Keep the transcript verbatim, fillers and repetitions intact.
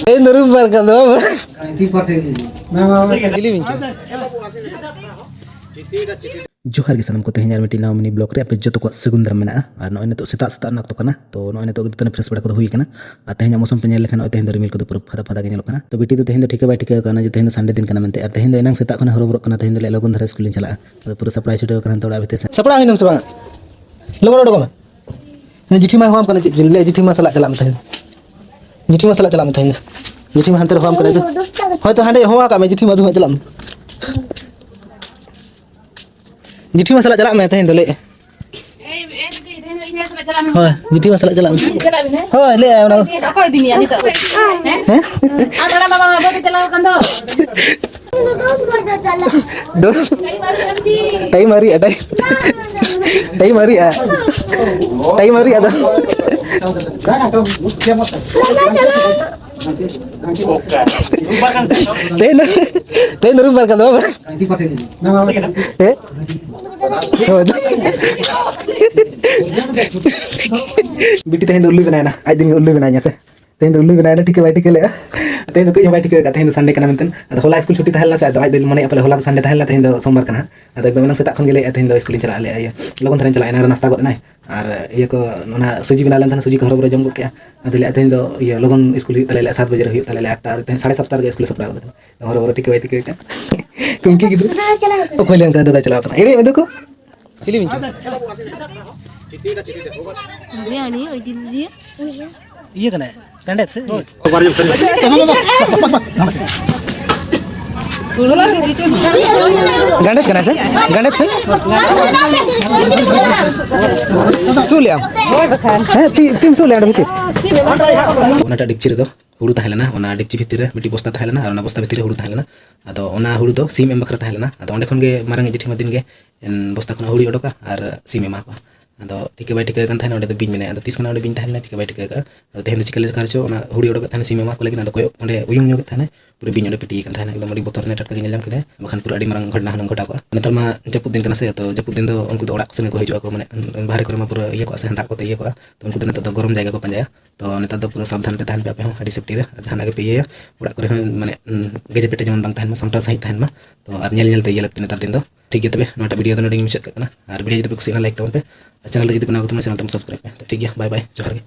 ᱛᱮᱦᱮᱧ ᱫᱚ ᱨᱳᱵᱵᱟᱨ ᱠᱟᱱ ᱫᱚ ᱵᱟᱝ? ᱡᱤᱞᱤ ᱵᱤᱧ ᱪᱚ᱾ ᱡᱚᱦᱟᱨ ᱜᱮ ᱥᱟᱱᱟᱢ ᱠᱚ, ᱛᱮᱦᱮᱧ ᱟᱨ ᱢᱤᱫᱴᱤᱡ ᱱᱟᱣᱟ ᱢᱤᱱᱤ ᱵᱞᱚᱜ ᱨᱮ ᱟᱯᱮ ᱡᱚᱛᱚ ᱠᱚᱣᱟᱜ ᱥᱟᱹᱜᱩᱱ ᱫᱟᱨᱟᱢ ᱢᱮᱱᱟᱜᱼᱟ᱾ ᱟᱨ ᱱᱚᱜᱼᱚᱭ ᱱᱤᱛᱚᱜ ᱥᱮᱛᱟᱜ ᱥᱮᱛᱟᱜ ᱨᱮᱱᱟᱜ ᱚᱠᱛᱚ ᱠᱟᱱᱟ, ᱛᱚ ᱱᱚᱜᱼᱚᱭ ᱱᱤᱛᱚᱜ ᱜᱮ ᱫᱟᱹᱛᱟᱹᱱᱤ ᱯᱷᱨᱮᱥ ᱵᱟᱲᱟ ᱠᱚᱫᱚ ᱦᱩᱭ ᱠᱟᱱᱟ᱾ ᱟᱨ ᱛᱮᱦᱮᱧᱟᱜ ᱢᱳᱥᱚᱢ ᱯᱮ ᱧᱮᱞ ᱞᱮᱠᱷᱟᱱ ᱱᱚᱜᱼᱚᱭ ᱛᱮᱦᱮᱧ ᱫᱚ ᱨᱤᱢᱤᱞ ᱠᱚᱫᱚ ᱯᱩᱨᱟᱹ ᱯᱷᱟᱫᱟ ᱯᱷᱟᱫᱟ ᱜᱮ ᱧᱮᱞᱚᱜ ᱠᱟᱱᱟ᱾ ᱛᱚ ᱵᱤᱴᱤ ᱫᱚ ᱛᱮᱦᱮᱧ ᱫᱚ ᱴᱷᱤᱠᱟᱹ ᱵᱟᱭ ᱴᱷᱤᱠᱟᱹ ᱠᱟᱱᱟ ᱡᱮ ᱛᱮᱦᱮᱧ ᱫᱚ ᱥᱟᱱᱰᱮ ᱫᱤᱱ ᱠᱟᱱᱟ ᱢᱮᱱᱛᱮ᱾ ᱟᱨ ᱛᱮᱦᱮᱧ ᱫᱚ ᱮᱱᱟᱝ ᱥᱮᱛᱟᱜ ᱠᱷᱚᱱ ᱦᱚᱨᱚᱵᱚᱨᱚᱜ ᱠᱟᱱᱟ, ᱛᱮᱦᱮᱧ ᱫᱚ ᱞᱚᱜᱚᱱ ᱫᱷᱟᱨᱟ ᱥᱠᱩᱞᱤᱧ ᱪᱟᱞᱟᱜᱼᱟ᱾ ᱟᱫᱚ ᱯᱩᱨᱟᱹ ᱥᱟᱯᱲᱟᱣ ᱪᱷᱩᱴᱟᱹᱣ ᱠᱟᱱᱟ ᱱᱤᱛᱚᱜ ᱚᱲᱟᱜ ᱵᱷᱤᱛᱤᱨ ᱥᱮᱫ᱾ ᱥᱟᱯᱲᱟᱣ ᱦᱩᱭᱱᱟᱢ ᱥᱮ ᱵᱟᱝ? ᱞᱚᱜᱚᱱ ᱚᱰᱚᱠᱚᱜ ᱢᱮ᱾ ᱡᱤᱴᱷᱤ ᱢᱟ ᱦᱚᱦᱚᱣᱟᱢ ᱠᱟᱱᱟ, ᱪᱮᱫ ᱞᱟᱹᱭᱟ? ᱡᱤᱴᱷᱤ ᱢᱟ ᱥᱟᱞᱟᱜ ᱪᱟᱞᱟᱜ ᱢᱮ ᱛᱮᱦᱮᱧ᱾ ᱡᱤᱴᱷᱤ ᱢᱟ ᱥᱟᱞᱟᱜ ᱪᱟᱞᱟᱜ ᱢᱮ ᱛᱮᱦᱮᱧ ᱫᱚ᱾ ᱡᱤᱴᱷᱤ ᱢᱟ ᱦᱟᱱᱛᱮ ᱨᱮ ᱦᱚᱦᱚᱣᱟᱢ ᱠᱟᱱᱟ᱾ ᱦᱳᱭᱛᱳ ᱦᱟᱸᱰᱮ ᱦᱚᱦᱚ ᱟᱠᱟᱫ ᱢᱮ, ᱡᱤᱴᱷᱤ ᱢᱟ ᱫᱩ ᱦᱟᱸᱜ ᱪᱟᱞᱟᱜ ᱢᱮ᱾ ᱡᱤᱴᱷᱤ ᱢᱟ ᱥᱟᱞᱟᱜ ᱪᱟᱞᱟᱜ ᱢᱮ ᱛᱮᱦᱮᱧ ᱫᱚ, ᱞᱟᱹᱭᱮᱫ᱾ ᱦᱳᱭ, ᱡᱤᱴᱷᱤ ᱢᱟ ᱥᱟᱞᱟᱜ ᱪᱟᱞᱟᱜ ᱢᱮ᱾ ᱦᱳᱭ, ᱞᱟᱹᱭᱮᱫ ᱟᱭ ᱚᱱᱟ᱾ ᱚᱠᱚᱭ ᱤᱫᱤ ᱢᱮᱭᱟ ᱱᱤᱛᱚᱜ? ᱦᱮᱸ? ᱟᱨ ᱚᱱᱟ ᱢᱟᱢᱟ ᱵᱟᱹᱫ ᱪᱟᱞᱟᱣ ᱟᱠᱟᱱ ᱫᱚ᱾ ᱫᱳᱥ᱾ ᱴᱟᱭᱤᱢ ᱟᱹᱣᱨᱤᱭᱟᱜᱼᱟ, ᱴᱟᱭᱤᱢ᱾ ᱴᱟᱭᱤᱢ ᱟᱹᱣᱨᱤᱭᱟᱜᱼᱟ᱾ ᱴᱟᱭᱤᱢ ᱟᱹᱣᱨᱤᱭᱟᱜᱼᱟ ᱫᱚ᱾ ᱛᱮᱦᱮᱧ ᱫᱚ, ᱛᱮᱦᱮᱧ ᱫᱚ ᱨᱳᱵᱵᱟᱨ ᱠᱟᱱ ᱫᱚ ᱵᱟᱝ? ᱦᱮᱸ? ᱦᱳᱭ ᱫᱚ᱾ ᱵᱤᱴᱤ ᱛᱮᱦᱮᱧ ᱫᱚ ᱩᱞᱞᱩ ᱵᱮᱱᱟᱣᱮᱱᱟ, ᱟᱡ ᱫᱤᱱ ᱜᱮ ᱩᱞᱞᱩ ᱵᱮᱱᱟᱣᱤᱧᱟ ᱥᱮ᱾ ᱛᱮᱦᱮᱧ ᱫᱚ ᱩᱞᱞᱩ ᱵᱮᱱᱟᱣᱮᱱᱟ, ᱴᱷᱤᱠᱟᱹ ᱵᱟᱭ ᱴᱷᱤᱠᱟᱹ ᱞᱮᱜᱼᱟ᱾ ᱛᱮᱦᱮᱧ ᱫᱚ ᱠᱟᱹᱡ ᱦᱚᱸ ᱵᱟᱭ ᱴᱷᱤᱠᱟᱹ ᱟᱠᱟᱫ ᱛᱮᱦᱮᱧ ᱫᱚ ᱥᱟᱱᱰᱮ ᱠᱟᱱᱟ ᱢᱮᱱᱛᱮ᱾ ᱟᱫᱚ ᱦᱚᱞᱟ ᱥᱠᱩᱞ ᱪᱷᱩᱴᱤ ᱛᱟᱦᱮᱸ ᱞᱮᱱᱟ ᱥᱮ, ᱟᱫᱚ ᱟᱡ ᱫᱚᱭ ᱢᱚᱱᱮᱭᱮᱫ ᱯᱟᱞᱮ ᱦᱚᱞᱟ ᱫᱚ ᱥᱟᱱᱰᱮ ᱛᱟᱦᱮᱸ ᱞᱮᱱᱟ, ᱛᱮᱦᱮᱧ ᱫᱚ ᱥᱳᱢᱵᱟᱨ ᱠᱟᱱᱟ ᱦᱟᱸᱜ᱾ ᱟᱫᱚ ᱮᱠᱫᱚᱢ ᱮᱱᱟᱝ ᱥᱮᱛᱟᱜ ᱠᱷᱚᱱ ᱜᱮ ᱞᱟᱹᱭᱮᱫᱼᱟ ᱛᱮᱦᱮᱧ ᱫᱚ ᱥᱠᱩᱞᱤᱧ ᱪᱟᱞᱟᱜᱼᱟ, ᱞᱟᱹᱭᱮᱫᱼᱟ ᱤᱭᱟᱹ ᱞᱚᱜᱚᱱ ᱫᱷᱟᱨᱟᱧ ᱪᱟᱞᱟᱜᱼᱟ, ᱮᱱᱟᱝ ᱨᱮ ᱱᱟᱥᱛᱟ ᱜᱚᱫ ᱮᱱᱟᱭ᱾ ᱟᱨ ᱤᱭᱟᱹ ᱠᱚ, ᱚᱱᱟ ᱥᱩᱡᱤ ᱵᱮᱱᱟᱣ ᱞᱮᱱ ᱛᱟᱦᱮᱱᱟ, ᱥᱩᱡᱤ ᱠᱚ ᱦᱚᱨᱚ ᱵᱚᱨᱚ ᱡᱚᱢ ᱜᱚᱫ ᱠᱮᱜᱼᱟ᱾ ᱟᱫᱚ ᱞᱟᱹᱭᱮᱫᱼᱟ ᱛᱮᱦᱮᱧ ᱫᱚ ᱤᱭᱟᱹ ᱞᱚᱜᱚᱱ ᱥᱠᱩᱞ ᱦᱩᱭᱩᱜ ᱛᱟᱞᱮᱭᱟ, ᱥᱟᱛ ᱵᱟᱡᱮ ᱨᱮ ᱦᱩᱭᱩᱜ ᱛᱟᱞᱮᱭᱟ, ᱟᱴᱴᱟ ᱨᱮ, ᱛᱮᱦᱮᱧ ᱥᱟᱲᱮ ᱥᱟᱛᱴᱟ ᱨᱮᱜᱮ ᱥᱠᱩᱞ ᱞᱮ ᱥᱟᱯᱲᱟᱣ ᱠᱟᱫᱟ᱾ ᱦᱚᱨᱚ ᱵᱚᱨᱚ ᱴᱷᱤᱠᱟᱹ ᱵᱟᱭ ᱴᱷᱤᱠᱟᱹ ᱠᱟᱜᱼᱟ᱾ ᱠᱩᱝᱠᱤ ᱜᱤᱫᱽᱨᱟᱹ ᱚᱠᱚᱭ ᱞᱟᱹᱭᱟᱢ ᱠᱟᱱᱟ ᱫᱟᱫᱟᱭ ᱪᱟᱞᱟᱣ ᱠᱟᱱᱟ? ᱮᱲᱮ ᱢᱮ ᱫᱚᱠᱚ᱾ ᱪᱤᱞᱤ ᱵᱤᱧ ᱪᱚ? ᱵᱤᱨᱭᱟᱱᱤ ᱤᱫᱤ ᱞᱮᱫᱮᱭᱟ᱾ ᱤᱭᱟᱹ ᱠᱟᱱᱟᱭ, ᱜᱟᱸᱰᱮᱫ ᱥᱮ? ᱜᱟᱸᱰᱮᱫ ᱠᱟᱱᱟᱭ ᱥᱮ? ᱜᱟᱸᱰᱮᱫ ᱥᱮ? ᱥᱩᱜ ᱞᱮᱜᱼᱟᱢ? ᱦᱮᱸ, ᱛᱤ, ᱛᱤᱢ ᱥᱩᱜ ᱞᱮᱜᱼᱟ ᱚᱸᱰᱮ ᱵᱷᱤᱛᱤᱨ? ᱚᱱᱟᱴᱟᱜ ᱰᱤᱯᱪᱤ ᱨᱮᱫᱚ ᱦᱩᱲᱩ ᱛᱟᱦᱮᱸ ᱞᱮᱱᱟ, ᱚᱱᱟ ᱰᱤᱯᱪᱤ ᱵᱷᱤᱛᱤᱨ ᱨᱮ ᱢᱤᱫᱴᱤᱡ ᱵᱚᱥᱛᱟ ᱛᱟᱦᱮᱸ ᱞᱮᱱᱟ, ᱟᱨ ᱚᱱᱟ ᱵᱚᱥᱛᱟ ᱵᱷᱤᱛᱤᱨ ᱨᱮ ᱦᱩᱲᱩ ᱛᱟᱦᱮᱸ ᱞᱮᱱᱟ᱾ ᱟᱫᱚ ᱚᱱᱟ ᱦᱩᱲᱩ ᱫᱚ ᱥᱤᱢ ᱮᱢ ᱵᱟᱠᱷᱨᱟ ᱛᱟᱦᱮᱸ ᱞᱮᱱᱟ᱾ ᱟᱫᱚ ᱚᱸᱰᱮ ᱠᱷᱚᱱ ᱜᱮ ᱢᱟᱨᱟᱝ ᱡᱮᱴᱷᱤ ᱢᱟ ᱫᱤᱱ ᱜᱮ, ᱮᱱ, ᱵᱚᱥᱛᱟ ᱠᱷᱚᱱᱟᱜ ᱦᱩᱲᱩᱭ ᱚᱰᱚᱠᱟ ᱟᱨ ᱥᱤᱢ ᱮᱢᱟ ᱠᱚᱣᱟ᱾ ᱟᱫᱚ ᱴᱷᱤᱠᱟᱹ ᱵᱟᱭ ᱴᱷᱤᱠᱟᱹ ᱠᱟᱱ ᱛᱟᱦᱮᱱᱟ, ᱚᱸᱰᱮ ᱫᱚ ᱵᱤᱧ ᱢᱮᱱᱟᱭᱟ᱾ ᱟᱫᱚ ᱛᱤᱥ ᱠᱷᱚᱱᱟᱜ ᱚᱸᱰᱮ ᱵᱤᱧ ᱛᱟᱦᱮᱸ ᱞᱮᱱᱟ, ᱴᱷᱤᱠᱟᱹ ᱵᱟᱭ ᱴᱷᱤᱠᱟᱹ ᱠᱟᱜᱼᱟ᱾ ᱟᱫᱚ ᱛᱮᱦᱮᱧ ᱫᱚ ᱪᱤᱠᱟᱹ ᱞᱮᱠᱟ ᱨᱮᱪᱚ ᱚᱱᱟ ᱦᱩᱲᱩᱭ ᱚᱰᱚᱠᱮᱫ ᱛᱟᱦᱮᱱᱟ, ᱥᱤᱢ ᱮᱢᱟ ᱠᱚ ᱞᱟᱹᱜᱤᱫ᱾ ᱟᱫᱚ ᱠᱚᱭᱚᱜ, ᱚᱸᱰᱮ ᱩᱭᱩᱝ ᱧᱚᱜᱮᱫ ᱛᱟᱦᱮᱱᱟᱭ, ᱯᱩᱨᱟᱹ ᱵᱤᱧ ᱚᱸᱰᱮ ᱯᱤᱴᱤ ᱟᱠᱟᱱ ᱛᱟᱦᱮᱱᱟ, ᱮᱠᱫᱚᱢ ᱟᱹᱰᱤ ᱵᱚᱛᱚᱨ ᱨᱮᱱᱟᱜ ᱴᱟᱴᱠᱟ ᱜᱮ ᱧᱮᱞ ᱧᱟᱢ ᱠᱮᱫᱟᱭ, ᱵᱟᱠᱷᱟᱱ ᱯᱩᱨᱟᱹ ᱟᱹᱰᱤ ᱢᱟᱨᱟᱝ ᱜᱷᱚᱴᱚᱱᱟ ᱦᱩᱱᱟᱹᱝ ᱜᱷᱚᱴᱟᱣ ᱠᱚᱜᱼᱟ᱾ ᱱᱮᱛᱟᱨ ᱢᱟ ᱡᱟᱹᱯᱩᱫ ᱫᱤᱱ ᱠᱟᱱᱟ ᱥᱮ, ᱛᱚ ᱡᱟᱹᱯᱩᱫ ᱫᱤᱱ ᱫᱚ ᱩᱱᱠᱩ ᱫᱚ ᱚᱲᱟᱜ ᱠᱚ ᱥᱮᱱ ᱜᱮᱠᱚ ᱦᱤᱡᱩᱜᱼᱟ, ᱢᱟᱱᱮ ᱵᱟᱦᱨᱮ ᱠᱚᱨᱮ ᱢᱟ ᱯᱩᱨᱟᱹ ᱤᱭᱟᱹ ᱠᱚᱜᱼᱟ ᱥᱮ, ᱫᱟᱜ ᱠᱚᱛᱮ ᱤᱭᱟᱹ ᱠᱚᱜᱼᱟ, ᱛᱚ ᱩᱱᱠᱩ ᱫᱚ ᱱᱤᱛᱚᱜ ᱫᱚ ᱜᱚᱨᱚᱢ ᱡᱟᱭᱜᱟ ᱠᱚ ᱯᱟᱸᱡᱟᱭᱟ᱾ ᱛᱚ ᱱᱮᱛᱟᱨ ᱫᱚ ᱯᱩᱨᱟᱹ ᱥᱟᱵᱫᱷᱟᱱ ᱛᱮ ᱛᱟᱦᱮᱱ ᱯᱮ ᱟᱯᱮ ᱦᱚᱸ, ᱟᱹᱰᱤ ᱥᱮᱯᱴᱤ ᱨᱮ, ᱟᱨ ᱡᱟᱦᱟᱱᱟᱜ ᱜᱮᱯᱮ ᱤᱭᱟᱹᱭᱟ, ᱚᱲᱟᱜ ᱠᱚᱨᱮ ᱦᱚᱸ ᱢᱟᱱᱮ ᱩᱸ, ᱜᱮᱡᱮ ᱯᱮᱴᱮ ᱡᱮᱢᱚᱱ ᱵᱟᱝ ᱛᱟᱦᱮᱱ ᱢᱟ, ᱥᱟᱢᱴᱟᱣ ᱥᱟᱺᱦᱤᱡ ᱛᱟᱦᱮᱱ ᱢᱟ᱾ ᱛᱚ ᱟᱨ ᱧᱮᱞ ᱧᱮᱞ ᱛᱮ ᱤᱭᱟᱹ ᱞᱟᱹᱠᱛᱤ ᱱᱮᱛᱟᱨ ᱫᱤᱱ ᱫᱚ᱾ ᱴᱷᱤᱠ ᱜᱮᱭᱟ ᱛᱚᱵᱮ, ᱱᱚᱣᱟᱴᱟᱜ ᱵᱷᱤᱰᱤᱭᱳ ᱫᱚ ᱱᱚᱰᱮ ᱜᱮᱧ ᱢᱩᱪᱟᱹᱫ ᱠᱟᱜ ᱠᱟᱱᱟ᱾ ᱟᱨ ᱵᱷᱤᱰᱤᱭᱳ ᱡᱩᱫᱤ ᱯᱮ ᱠᱩᱥᱤᱭᱟᱜᱼᱟ, ᱞᱟᱭᱤᱠ ᱛᱟᱵᱚᱱ ᱯᱮ, ᱟᱨ ᱪᱮᱱᱮᱞ ᱨᱮ ᱡᱩᱫᱤ ᱯᱮ ᱱᱟᱣᱟ ᱠᱚ ᱛᱟᱵᱚᱱᱟ, ᱪᱮᱱᱮᱞ ᱛᱟᱵᱚᱱ ᱥᱟᱵᱥᱠᱨᱟᱭᱤᱵ ᱯᱮ᱾ ᱛᱚ ᱴᱷᱤᱠ ᱜᱮᱭᱟ, ᱵᱟᱭ ᱵᱟᱭ, ᱡᱚᱦᱟᱨ ᱜᱮ᱾